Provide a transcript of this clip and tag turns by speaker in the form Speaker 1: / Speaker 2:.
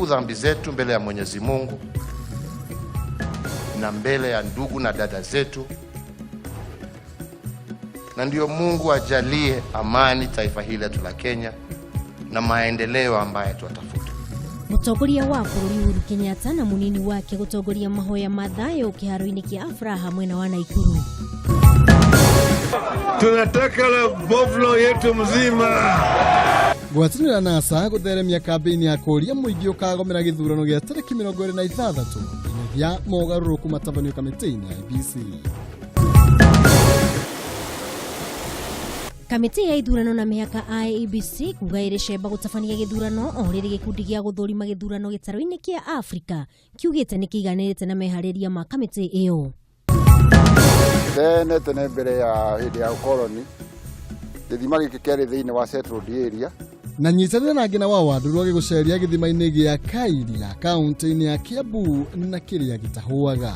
Speaker 1: Tutubu dhambi zetu mbele ya Mwenyezi Mungu na mbele ya ndugu na dada zetu, na ndiyo Mungu ajalie amani taifa hili letu la Kenya na maendeleo ambayo twatafuta.
Speaker 2: Mũtongoria wa bũrũri Uhuru Kenyatta na mũnini wake gũtongoria mahoya ma thayũ kĩharo-inĩ kĩa Afraha mwena wa Naikuru.
Speaker 3: Tunataka la boflo yetu mzima.
Speaker 4: Ngwatanĩro NASA gũtheremia kambĩini ya kũũria mũingĩ ũkagomera gĩthurano gĩa tarĩki 26 nginyagia mogarũrũku matabanio kamĩtĩ-inĩ ya IEBC.
Speaker 2: Kamĩtĩ ya ithurano na mĩhaka IEBC kuga ĩrĩ cemba gũtabania gĩthurano o rĩrĩ gĩkundi gĩa gũthũrima gĩthurano gĩtarũ-inĩ kĩa Afrika kiugĩte nĩ kĩiganĩrĩte na meharĩria ma kamĩtĩ ĩyo.
Speaker 5: Tene tene mbere ya hĩndĩ ya ũkoroni, gĩthima gĩkĩ kĩarĩ thĩinĩ wa settled area.
Speaker 4: Na nyitanĩra na Ngina wa Wandũrũ agĩgũceria gĩthima-inĩ gĩa Kairia kaunti-inĩ ya Kiambu na kĩrĩa gĩtahũaga.